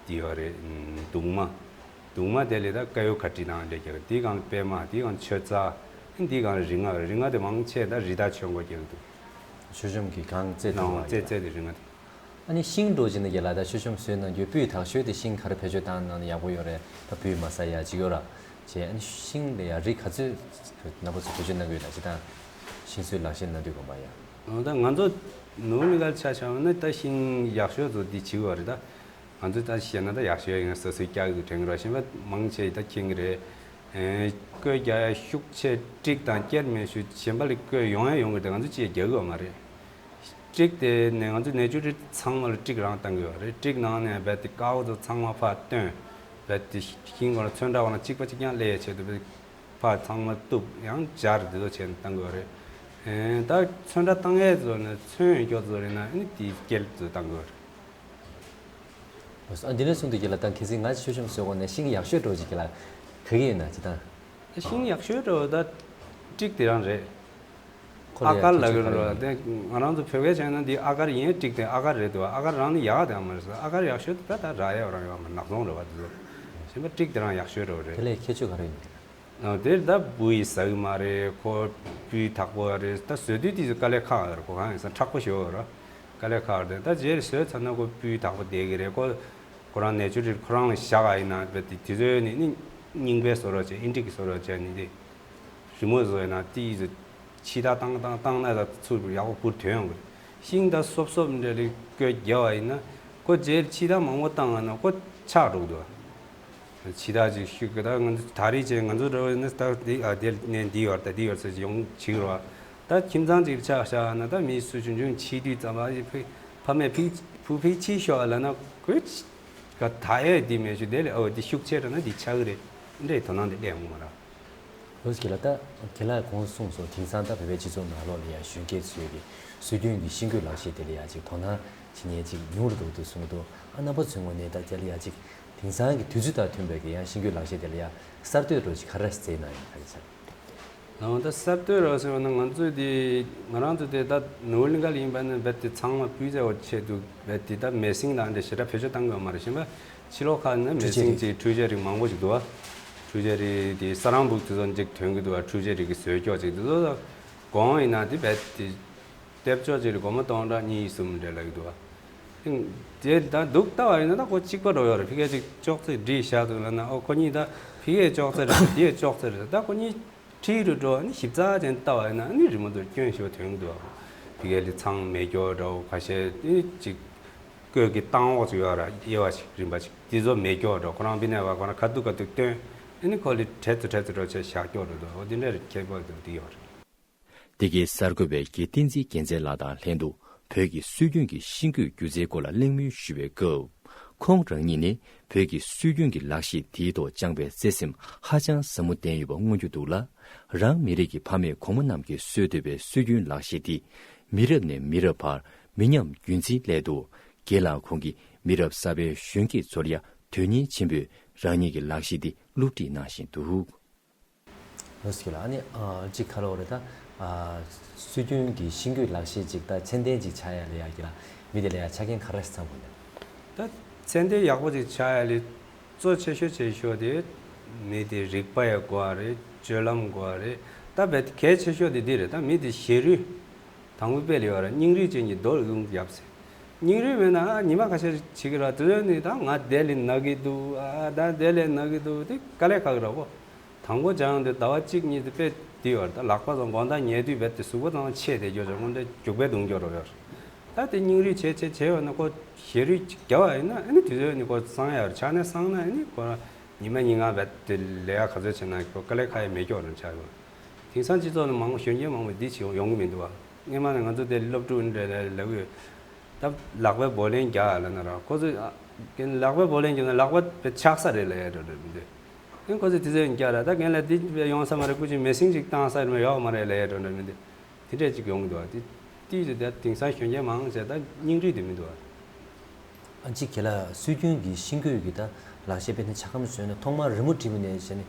དེ་ཡོད་རེད། གདུང་མ། གདུང་མ་དེ་ལ་ད་དཀར་ཡོལ་ག་ཊི་ནང་འདྲ་རྒྱག་དེའི་སྒང་ལ་པད་མ། དེའི་སྒང་ལ་མཆོད་རྫས། དེའི་སྒང་ལ་རིགས་ལྔ། རིགས་ལྔ་དེ་མང་ཆེ་ད་རི་དྭགས་མཆོད་འགོ་རྒྱག་གི་འདུག་མཆོད་གཤོམ་གྱི་སྒང་རྩེ་དེ་ལ་རྩེ་རྩེ་དེ་རིགས་ལྔ་དེ། ཨ་ནི་ཤིང་འདྲ་བོ་ཅིག་ནི་རྒན་ལགས་ད་མཆོད་གཤོམ་བཟོས་གནང་རྒྱུ་སྤུས་དག་ཤོས་དེ་ཤིང་ག་རེ་བེད་སྤྱོད་བཏང་གནང་ན་ཡག་པོ་ཡོད་རེད། ད་སྤུས་མ་ཟ་ཡ་ཅིག་ཡོད་ར་བྱས། ཨ་ནི་ཤིང་ལ་ཡ་རིགས་ག་ཚོད་རྣམ་པ་ཚོ་བེད་སྤྱོད་གནང་གི་ཡོད་ན་ཅིག་དང་། ཤིང་བཟོའི་ལག་ཤེས་གནང་དུས་གོམ་པ་ཡ། འོ་ད་ང་ཚོ་ནོར་ལི་གར་ཆ་བཞག་ན་ད་ཤིང་ཡག་ཤོས་ཚོ་འདི་བྱེད་དགོས་རེད་ད། ང་ཚོས་ད་བཤད་ན་ད་ཡག་ཤོས་ཡིན་སོ་སོས་རྒྱག་གི་དྲན་གི་ར། གཞན་པ་མང་ཆེ་ད་མཁྱེན་གི་རེད། ཨེ་བཀོད་རྒྱག་ཡ་ཤུགས་ཆེ་ཀྲིག་དང་སྐྱེར་མེད་ཞུ་གཞན་པ་ལ་བཀོད་ཡོང་ཡ་ཡོང་གི་རེད། ང་ཚོ་ཅིག་རྒྱག་གི་ཡོད་མ་རེད། ཀྲིག་དེ་ནས་ང་ཚོ་ནེ་ཅུ་རལ་ཚང་མ་ལ་ཀྲིག་རང་བཏང་གི་ཡོད་རེད། ཀྲིག་ནང་ནས་རྦད་དེ་དཀར་པོ་ཚོ་ཚང་མ་ཕར་བཏོན། རྦད་དེ་ཤིང་སྒང་ལ་ཚོན་ཁྲ་སྒང་ལ་གཅིག་པ་གཅིག་རྐྱང་སླེབས་ཡ་ཆེད་དུ་རྦད་ཕར་ཚང་མ་གཏུབ། ཡང་སྦྱར་དེ་ཚོ་བྱས་ནས་བཏང་གི་ཡོད་རེད། ཨེ་ད་ཚོན་ཁྲ་བཏང་ཡས་ཚོ་ནས་ཚོན་ཡོད་ཀྱོག་ཚོ་རེད་ན་ཨ་ནི་དེ་སྐྱེར་ཚོ་བཏང་གི་ཡོད་རེད། ཨ་འདི་ནས་བཟུང་སྟེ་རྒན་ལགས་ད་གལ་སྲིད་ང་ཅིག་མཆོད་གཤོམ་བཟོ་དགོས་ན་ཤིང་ཡག་ཤོས་འདྲ་བོ་ཅིག་རྒན་ལགས་ག་གི་ཡོད་ན་ཅིག་དང་། ཤིང་ཡག་ཤོས་འདྲ་བོ་ད་ཀྲིག་དེ་རང་རེད། ཁོ་ལ་ཨ་ཡ་དཀར་ཁྱད་ལབ་ཆོས་གི་ག་རེ་རེད་ཡོད་པ། དེ་ང་རང་ཚོ་བོད་སྐད་བྱས་ན་འདི་ཨ་དཀར་ཡིན། ཀྲིག་དེ་ཨ་དཀར་རེད་འདུག་ཨ་དཀར་རང་ནི་ཡག་དེ་ཡང་མ་རེད་ཟེར། ཨ་དཀར་ཡག་ཤོས་དེ་ད་ད་རག་ཡ་རང་ཡོད་མ་རེད། ནག་ཚོང་རེད་བ་དེ་ཚོ། གཞན་པ་ཀྲིག་དེ་རང་ཡག་ཤོས་འདྲ་བོ་རེད། དེ་ལས་ཁྱད་ཆོས་ག་རེ་ཡོད། ཨ་དེར་ད་འབུ་ཡིས་ཟ་གི་མ་རེད། ཁོ་སྤུས་དག་པོ་རེད། ད་བཟོ་དུས་དེ་ཚོ་དཀའ་ལས་ཁག་ཡོད་རེད། ཁོ་གང་ཡིན་ཟེར་ན་མཁྲེགས་པོ་ཞེ་པོ་ཡོད་རེད། དཀའ་ལས་ཁག་རེད། ད་རྗེས་བཟོས་ཚར་ན་ཁོ་སྤུས་དག་པོ་བསྡད་ཀྱི་རེད། ཁོ་ཁོ་རང་ནེ་ཅུ་རལ་ཁོ་རང་ལ་བཞག་ཨ་ཡིན་ན་རྦད་དེ་དེ་ཚོའི་ནི་ནི་རྙིང་པའི་བཟོ་རོགས་བྱས། ཨིན་ཊིག་གི་བཟོ་རོགས་བྱས་ནི་དེ་རི་མོ་བཟོ་ཡིན་ན་དེ་ཡིས་ཕྱི་ཐག་བཏང་བཏང་བཏང་ན་ད་ཚུར་ཡག་པོ་འབུར་ཐོན་ཡོང་གི་རེད། ཤིང་ད་སོབ་སོབ་འདྲ་རིགས་བཀོད་རྒྱབ་པ་ཡིན་ན་ཁོ་རྗེས་ཕྱི་ཐག་མང་པོ་བཏང་བ་ན་ཁོ་ཆག་འགྲོ་གི་འདུག་ཕྱི་ཐག་ཅིག་ཤུགས་ཀྱིས་ད་ང་ཚོ་ད་རེས་བྱས་ང་ཚོ་འདྲ་བོ་ཡིན་ན་ད་འདི་ཨ་དེ་ནས་འདི་ཡོད་ད་འདི་ཡོད་ཟེར་ཡོང་བྱེད་ཀྱི་རེད་བ། ད་ཁྱིམ་ཚང་ཅིག་ལ་ཆ་བཞག་ན་ད་མི་སུ་ཆུང་ཆུང་ཕྱི་དུས་ཙམ་པ་ཕ་མས་ཕི་བུ་ཕི་ཕྱི་ཤོག་ལབ་ན་ཁོས་ག་ད་ཨེ་འདི་མེད་ཞུ་དེ་ལས་ཨོ་འདི་ཤུགས་ཆེ་དྲགས་ན་འདི་ཆག་གི་རེད་འདྲའི་དོ་སྣང་འདི་སླེབས་ཡོང་གི་མ་རེད། ལོས་ཀྱི་ལ་ད་རྒན་ལགས་གོང་གསུངས་སོང་། དེང་སང་ད་བོད་པའི་སྤྱི་ཚོགས་ནང་ལོགས་ལ་ཡ་གཞོན་སྐྱེས་ཚོས་ཀྱི་སྲོལ་རྒྱུན་གྱི་ཤིང་བརྐོས་ལག་ཤེས་དེ་ལ་ཡ་ཅིག་དོ་སྣང་བྱེད་མཁན་ཅིག་ཉུང་རུ་འགྲོ་གི་འདུག་གསུང་གི་འདུག་ཨ་རྣམ་པ་ཚོའི་ངོས་ནས་ད་དེ་ལ་ཡ་ཅིག་དེང་སང་གི་དུས་ཚོད་དང་མཐུན་པའི་གི་ཡང་ཤིང་བརྐོས་ལག་ཤེས་དེ་ལ་ཡ་གསར་གཏོད་འདྲ་ཅིག་ག་རེ་བྱས་གནང་ཡོད་ག་རེ་ཆགས། ལའང་ད་གསར་གཏོད་རོགས་ཟེར་བ་ན་ང་ཚོས་དེ་ང་རང་ཚོ་དེ་ད་ནོར་གླིང་ག་ལ་ཡིན་པ་ནི་རྦད་དེ་ཚང་མ་སྤུས་ཚད་འོ་ཆེད་དུ་རྦད་དེ་ད་མེ་ཤིང་དང་འདྲ་ཞེ་དྲག་བེད་སྤྱོད་བཏང་གི་ཡོད་མ་རེད། གཞན་པ་ཕྱི་ལོགས་ཁག་ནི་མེ་ཤིང་ཅིག་འཕྲུལ་ཆས་རིགས་མང་པོ་ཞིག་འདུག་བ། འཕྲུལ་ཆས་རིགས་དེ་ས་རང་ཕུག་དེ་ཚོ་ཅིག་ཐོན་གི་འདུག་བ། འཕྲུལ་ཆས་རིགས་ཀྱི་བཟོས་ཀྱོག་ཅིག་དེ་ཚོ་གོང་ཡིན་ན་དེ་རྦད་དེ་ལྟེབ་ཀྱོག་ཅིག་ལ་སྒོར་མོ་སྟོང་ཕྲག་གཉིས་གསུམ་འདྲ་ལབ་ཀྱི་འདུག་བ། དེ་ད་འདུག་ལྟ་བ་ཡིན་ན་ད་ཁོ་གཅིག་པ་འགྲོ་ཡོད་རེད། ཕ་གིར་ཅིག་ཅོག་ཙེ་བསྒྲིགས་བཞག་འདུག་ལབ་ན་ཨོ་ཁོ་གཉིས་ད་ཕ་གིར་ཅོག་ཙེ་རེད། དེ་ཅོག་ཙེ་རེད། ད་ཁོ་གཉིས་འཁྲིལ་རུ་འགྲོ། ཨ་ནི་ཞིབ་ཚགས་ཅན་ལྟ་བ་ཡིན་ན་ཨ་ནི་རི་མོ་དེར་སྐྱོན་ཞེ་པོ་ཐོན་གྱི་འདུག་ཨ་ཕ་གི་ལ་ཚང་མེད་ཀྱོག་འདྲ་བོ་ཁ་ཤས་ཨ་ནི་ཅིག་བརྐོས་ཀྱི་སྟངས་འོག་ཅིག་ཡོད་ར། དབྱེ་བ་ཞིག་རིམ་པ་ཅིག་དེ་ཚོ་མེད་ཀྱོག་འདྲ་ཁོ་རང་བི་ནས་བ་ཁོ་རང་ཁ་ཐུག་ཁ་ཐུག་སྟོན། ཨ་ནི་ཁོ་ལ་བྲེལ་ཚུ་བྲེལ་ཚུ་འགྲོ་བྱས་བཞག་ཀྱོག་འགྲོ་འདུག་ཨོ་དེ་འདྲ་རེད། ཁྱད་པར་འདུག་དེ་ཡོད་རེད། འདི་གའི་གསར་འགོད་པས་དགེ་བསྟན་འཛིན་རྒྱལ་མཚན་ལགས་དང་ལྷན་དུ་བོད་ཀྱི་སྲོལ་རྒྱུན་གྱི་ཤིང་བརྐོས་སྒྱུ་རྩལ་སྐོར་ལ་གླེང་མོལ་ཞུ་བའི་སྐབས། ཁོང་རང་ཉིད་ནས་བོད་ཀྱི་སྲོལ་རྒྱུན་གྱི་ལག་ཤེས་དེའི་ཐོག་བཅངས་པའི་བརྩེ་སེམས་ཧ་ཅང་ཟབ་མོ་ལྡན་ཡོད་པ་མངོན་རྒྱུ་འདུག་ལ། རང་མི་རིགས་ཀྱི་ཕ་མེས་གོང་མ་རྣམས་ཀྱིས་གསོས་བསྡད་པའི་སྲོལ་རྒྱུན་ལག་ཤེས་འདི་མི་རབས་ནས་མི་རབས་བར་མི་ཉམས་རྒྱུན་འཛིན་སླད་དུ། རྒན་ལགས་ཁོང་གིས་མི་རབས་གསར་པའི་གཞོན་སྐྱེས་ཚོར་ཡང་དོན་གཉེར་ཆེན་པོས་རང་ཉིད་ཀྱི་ལག་ཤེས་འདི་བསླུ་བྲིད་གནང་བཞིན་འདུག་ལོས་ཀྱི་ལ་ཨ་ནི་ཨ་གཅིག་ཁ་ལོ་རེད་ད། ཨ་སྲོལ་རྒྱུན་གྱི་ཤིང་བརྐོས་ལག་ཤེས་ཅིག་ད་ཚད་ལྡན་ཅིག་ཆགས་ཡ་ལ་ཡ་གི་ལ་མི་དེ་ལ་ཡ་ཆ་རྐྱེན་ག་རེ་ཚང་དགོས་ན། ད་ཚད་ལྡན་ཡག་པོ་ཅིག་ཆགས་ཡ་ལ་གཙོ་ཆེ་ཤོས་ཆེ་ཤོས་དེ་མི་དེ་རིག་པ་ཡ་དགོས་པ་རེད། སྤྱོད་ལམ་དགོས་པ་རེད། ད་བས་གལ་ཆེ་ཤོས་དེ་འདི་རེད། ད་མི་དེ་ཞེ་རུས་དང་པོ་དཔེ་ལ་ཡོད་ར། སྙིང་རུས་ཅན་གྱི་རྡོ་ལ་རླུང་བརྒྱབ་ཟེར། སྙིང་རུས་མེད་ན་ཨ་ཉི་མ་ཁ་ཤས་བྱེད་ཀྱི་ར། དེ་ཚོ་ནི་ད་ང་དེ་ལས་ན་གི་འདུག་ཨ་ད་དེ་ལས་ན་གི་འདུག་དེ་དཀའ་ལས་ཁག་གི་ར་གོ། དང་པོ་སྦྱང་དུས་ཟླ་བ་གཅིག་གཉིས་དེ་དཔེ་དེ་ཡོད་ར། ད་ལག་པ་ཚོ་མགོ་ཟླ་ཉལ་དུས་བས་དེ་གཟུགས་པོ་ཚང་ཆད་དེ་འགྱོ་ཆོག་སྔོན་འདྲ་རྒྱུག་པའི་དུང་འགྱོ་རོགས་ཡོད་ར། ད་དེ་སྙིང་རུས་བྱས་བྱས་བྱས་ཡོད་ན་ཁོ་ཞེ་རུས་བརྒྱབ་པ་ཡིན་ན་ཨ་ནི་དུས་ཚོད་ནི་ཁོ་སངས་ཡག་ར། ཆ་ནས་སངས་ན་ཨ་ནི་ཁོ་ར་ཉི་མ་ཉིན་གང་བས་དེ་ལས་ཀ་ག་ཚོད་བྱས་ན་ཁོ་དཀའ་ལས་ཁག་ཡ་མེད་སྐྱོ་ར་ཆགས་ཡོད། དེང་སང་སྤྱི་ཚོགས་ནང་མང་པོ་གཞོན་སྐྱེས་མང་པོ་འདི་བྱེད་ཡོང་གི་མི་འདུག་བ། སྔོན་མ་ནས་ང་ཚོ་དེ་སློབ་ཕྲུག་འདྲ་ལ་ལབ་ཡོད། ད་ལག་པས་བོ་ལན་རྒྱག་ལ་ན་ར་ཁོ་ཚོས་ཨ་ལག་པས་བོ་ལན་རྒྱག་ན་ལག་པ་དཔེ་ཆག་ས་རེད་ལབ་ཡ་འགྲོ་འགྲོ་མི་འདུག་ཨེ་ཁོ་ཚོས་དེ་ཚོ་རྒྱག་ར། ད་རྒན་ལགས་འདི་དཔེ་ཡོང་ས་མ་རེད། སྐུ་མཁྱེན་མེ་ཤིང་ཅིག་བཏང་ས་རེད་མ་ཡོག་མ་རེད་ལབ་ཡ་འགྲོ་འགྲོ་མི་འདུག་དེ་འདྲས་ཅིག་ཡོང་གི་འདུག་བ། དེ་དེ་ཡིས་ད་དེང་སང་གཞོན་སྐྱེས་མང་ཆེ་ད་སྙིང་རུས་དེ་མི་འདུག་བ། ཨ་ཅིག་ཁྱེད་ལ་སྲོལ་རྒྱུན་གྱི་ཤིང་བརྐོས་ཀྱི་ད་ལག་ཤེས་དཔེ་ནི་ཆ་སྒམ་བཟོས་ནས་ཐོག་མར་རི་མོ་བྲིས་པ་ནས་བྱས་ནས་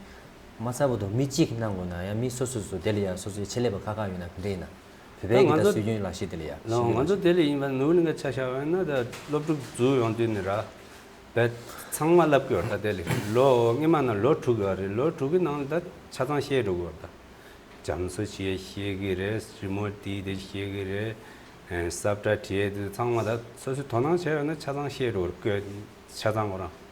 མ་ཚར་བར་དུ་མི་གཅིག་གིས་གནང་དགོས་ན་ཡང་མི་སོ་སོ་སོ་དེ་ལ་ཡང་སོ་སོའི་ཆེད་ལས་པ་ཁག་ཁག་ཡོད་ན་ག་འདྲ་ཡིན་ན། བོད་པའི་གི་ད་ང་ཚོ་སྲོལ་རྒྱུན་ལག་ཤེས་དེ་ལ་ཡང་ལགས་ཤེས་ང་ལ་ཚོ་དེ་ལ་ཡིན་པ་ནུབ་གླིང་ག་ཆ་བཞག་པ་ཡིན་ན་ད་སློབ་ཕྲུག་འཛུལ་ཡོང་དུས་ནི་ར་བས་ཚང་མ་བསླབ་ཀྱི་ཡོད་རེད། ད་དེ་ལ་ལོ་སྔོན་མ་ནང་ལོ་དྲུག་ཡོད་རེད། ལོ་དྲུག་གི་ནང་ལ་ད་ཆ་ཚང་ཤེས་འགྲོ་གི་ཡོད་རེད། ད་རྒྱ་མཚོ་བྱེད་ཤེས་ཀྱི་རེད། རི་མོ་བྲིས་དེ་ཤེས་ཀྱི་རེད། ཨེ་ས་བཀྲ་བྲིས་དེ་ཚང་མ་ད་སོ་སོས་དོ་སྣང་བྱས་ཡོད་ན་ཆ་ཚང་ཤེས་འགྲོ་གི་རེད། བཀོད་ཆ་ཚང་ཁོ་རང་།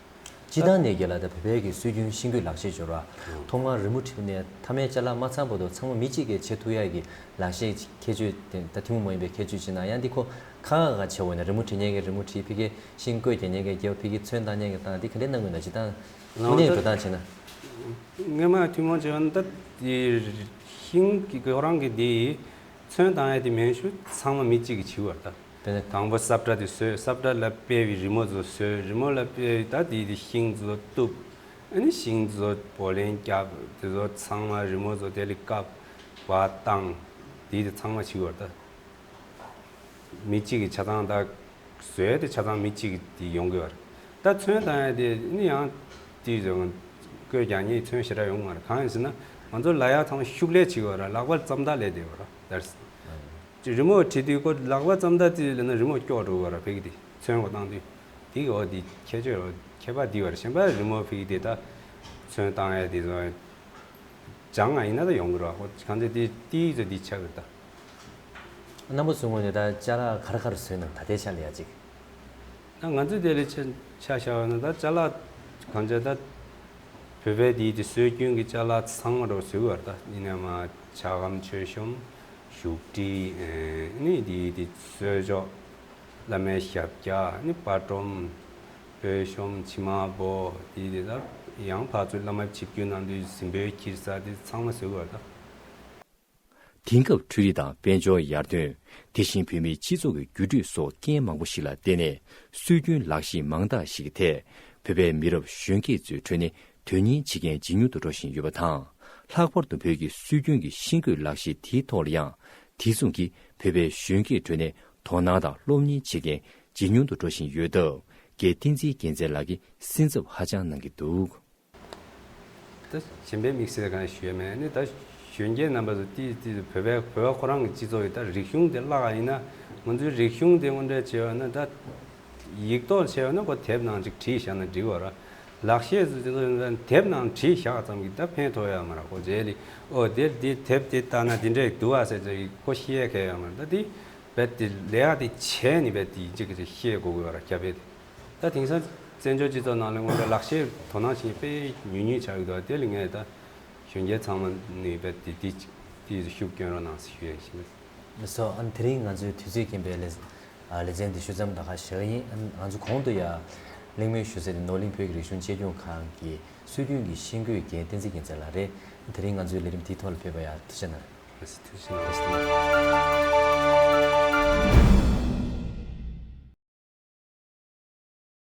སྤྱིར་བཏང་ནས་རྒན་ལགས་ད་བོད་པའི་གི་སྲོལ་རྒྱུན་ཤིང་བརྐོས་ལག་ཤེས་སྦྱོར་བ། ཐོག་མར་རི་མོ་བྲིས་པ་ནས་མཐའ་མའི་ཅ་ལག་མ་ཚང་བར་དུ་ཚང་མ་མི་གཅིག་གིས་བྱེད་ཐུབ་ཡག་གི་ལག་ཤེས་ཁྱད་ཆོས་དེ་ད་ཐུན་མོང་མ་ཡིན་པའི་ཁྱད་ཆོས་ཅིག་ན་ཡང་འདི་ཁོ་ཁག་ཁག་ཁག་བྱེད་འོས་ན་རི་མོ་བྲིས་མཁན་གྱིས་རི་མོ་བྲིས། ཕ་གིའི་ཤིང་བརྐོས་རྒྱག་མཁན་གྱིས་རྒྱག་ཕ་གིའི་ཚོན་བཏང་མཁན་གྱིས་བཏང་། འདི་ག་འདྲས་གནང་དགོས་ན་སྤྱིར་བཏང་དངོས་གནས་འགྲོ་སྟངས་བྱས་ན། སྔོན་མ་ཐུན་མོང་བྱས་ན་ད་དེ་ཤིང་གི་ཁོ་རང་གི་དེ་ཚོན་བཏང་ཡ་དེ་མེད་ཤུ་ཚང་མ་མི་གཅིག་གིས་བྱེད་འོས་ད། དཔེར་ན། དང་པོ་ས་བཀྲ་དེ་བཟོས། ས་བཀྲ་ལ་དཔེ་བའི་རི་མོ་ཚོ་བཟོས། རི་མོ་ལ་དཔེ་བའི་ད་དེ་དེ་ཤིང་ཚོ་གཏུབ། ཨ་ནི་ཤིང་ཚོ་བོ་ལན་རྒྱབ། དེ་ཚོ་ཚང་མ་རི་མོ་ཚོ་དེ་ལ་བཀབ། བ་བཏང་། དེ་དེ་ཚང་མ་བྱེད་འོས་ད། མི་གཅིག་གིས་ཆ་ཚང་ད་བཟོས་ཏེ་ཆ་ཚང་མི་གཅིག་གིས་དེ་ཡོང་གི་ཡོད་རེད། ད་ཚོན་བཏང་ཡ་དེ་ནི་ཡང་དེ་བཟོས་བརྐོས་རྒྱག་མཁན་ཚོན་ཞེ་དྲག་ཡོང་གི་མ་རེད། གང་ཡིན་ཟེར་ན་ང་ཚོ་ལ་ཡག་ཚང་མ་ཤུགས་ལས་བྱེད་ཀྱི་ཡོད་རེད། ལག་པ་རྩམ་ཐག་ལས་བསྡད་ཡོད་རེད། ད་རི་མོ་བྲིས་དུས་ཁོ་ལག་པ་རྩམ་ཐག་དེ་ལས་ན་རི་མོ་སྐྱོ་འགྲོ་གི་ཡོད་རེད། ཕ་གི་དེ་ཚོན་ཁོ་བཏང་དུས་དེ་གི་འོ་དེ་ཁྱད་ཆོས་ཁྱད་པར་དེ་ཡོད་རེད། གཞན་པ་རི་མོ་ཕ་གི་དེ་ད་ཚོན་བཏང་ཡ་དེ་ཚོ་སྦྱང་ང་ཡིན་ན་ད་ཡོང་གི་རེད། ཁོ་གང་ཚེ་དེ་དེ་ཚོ་དེ་ཆགས་གི་རེད་ད། རྣམ་པ་ཚོའི་ངོས་ནས་ད་ཅ་ལག་ག་རེ་ག་རེ་བཟོས་ན་ད་ལྟའི་ཆ་ལ་ཡ་གཅིག་ད་ང་ཚོས་དེ་ལས་ཆ་ཆ་བཞག་པ་ན་ད་ཅ་ལག་གང་ཆ་ད་བོད་པའི་དེའི་དེ་སྲོལ་རྒྱུན་གྱི་ཅ་ལག་ཚང་མ་འགྲོ་བཟོས་པ་རེད། ད་ཡིན་ནའི་མ་ཇ་སྒམ་མཆོད་གཤོམ་བཞུགས་ཁྲི་ཨེ་ནི་དེའི་དེ་གསོལ་ལྕོག་བླ་མའི་ཞབས་བཀྱག་ནི་པར་སྒྲོམ་སྤོས་གཤོམ་མཆིལ་མ་སྦོ་དེའི་དེ་ད་ཡང་ཕར་ཚུར་བླ་མ་ཆིབས་བསྒྱུར་གནང་དུས་གཟིམ་དཔོན་འཁྱེར་ས་དེ་ཚང་མ་བཟོས་པ་རེད་ད། དེང་སྐབས་འཕྲུལ་རིག་དང་དཔལ་འབྱོར་ཡར་ཐོན། དེ་བཞིན་བོད་མིའི་སྤྱི་ཚོགས་ཀྱི་འགྱུར་འགྲོས་སོགས་རྐྱེན་མང་པོ་ཞིག་ལ་བརྟེན་ནས་སྲོལ་རྒྱུན་ལག་ཤེས་མང་དག་ཞིག་གི་ཐད་བོད་པའི་མི་རབས་གཞོན་སྐྱེས་ཚོའི་ཁྲོད་ནས་དོན་གཉེར་བྱེད་མཁན་ཇེ་ཉུང་དུ་འགྲོ་བཞིན་ཡོད་པ་དང་། ལྷག་པར་དུ་བོད་ཀྱི་སྲོལ་རྒྱུན་གྱི་ཤིང་བརྐོས་ལག་ཤེས་དེའི་ཐོག་ལ་ཡང་དེ་མཚུངས་ཀྱིས་བོད་པའི་གཞོན་སྐྱེས་ཁྲོད་ནས་དོ་སྣང་དང་སློབ་གཉེར་བྱེད་མཁན་ཇེ་ཉུང་དུ་འགྲོ་བཞིན་ཡོད་སྟབས། རྒན་བསྟན་འཛིན་རྒྱལ་མཚན་ལགས་ཀྱིས་སེམས་འཚབ་ཧ་ཅང་གནང་གི་འདུག་ད་གཞན་པའི་དམིགས་བསལ་གང་ཞུ་ཡ་མེད། ནི་ད་གཞོན་སྐྱེས་རྣམ་པ་ཚོ་ཏིས་ཏིས་བོད་པའི་བོད་པ་ཁོ་རང་གི་སྤྱི་ཚོགས་ཡི་ད་རིག་གཞུང་དེ་བརླག་ཡིན་ན་ང་ཚོའི་རིག་གཞུང་དེ་དངོས་འབྲེལ་བྱས་པ་ན་ད་ཡིག་ཐོག་བྱས་པ་ན་ཁོ་དེབ་ནང་ཅིག་བྲིས་བཞག་ན་འགྲིག་པ་ར། ལག་ཤེས་ཚོ་དེ་ཚོ་དེབ་ནང་བྲིས་བཞག་ཙམ་གྱིས་ད་ཕན་ཐོགས་ཡ་མ་ར། ཁོ་རྗེས་ལ་ཨོ་དེ་དེ་དེབ་དེ་ལྟ་ན་དེ་འདྲས་འདུག་ཨ་ཟེར་ཚོ་ཡིག་ཁོ་ཤེས་ཡ་གལ་ཡོད་མ་ར། ད་དེ་བེད་དེ་ལས་ཡག་དེ་བྱས་ནས་བེད་དེ་ཡིན་གཅིག་གི་ཤེས་དགོས་དགོས་པ་ར་ཁྱབ་བེད་དེ། ད་དེང་སང་བཙན་བྱོལ་སྤྱི་ཚོགས་ནང་ལ་དངོས་གནས་ལག་ཤེས་དོ་སྣང་བྱེད་མཁན་དཔེ་ཉུང་ཉུང་ཆགས་ཀྱི་འདུག་དེ་ལ་ངས་ད་གཞོན་སྐྱེས་ཚང་མ་ནས་དཔེ་དེ་དེ་དེ་ཤུགས་སྐྱོན་རོགས་གནང་ཟེར་ཞུ་ཡ་ཞིག་ལ། ལགས་སོ། ཨ་ནི་དེ་རིང་ང་ཚོའི་དུས་ཚོད་རྐྱེན་པས་ལེ་ཨ་ལེ་ཚན་འདི་ཞུ་མཚམས་ད་ག་བཞག་ཡིན། ཨ་ནི་ང་ཚོ་གོང་དུ་ཡ་གླེང་མོལ་ཞུ་ས་དེ་ནོར་གླིང་བོད་ཀྱི་རིག་གཞུང་གཅེས་སྐྱོང་ཁང་གི་སྲོལ་རྒྱུན་གྱི་ཤིང་བརྐོས་རྒན་བསྟན་འཛིན་རྒྱལ་མཚན་ལགས་རེད། དེ་རིང་ང་ཚོའི་ལས་རིམ་དེའི་ཐོག་ལ་ཕེབས་པ་ཡ་ཐུགས་རྗེ་གནང་། ལགས་སོ། ཐུགས་རྗེ་གནང་། ལགས་སོ།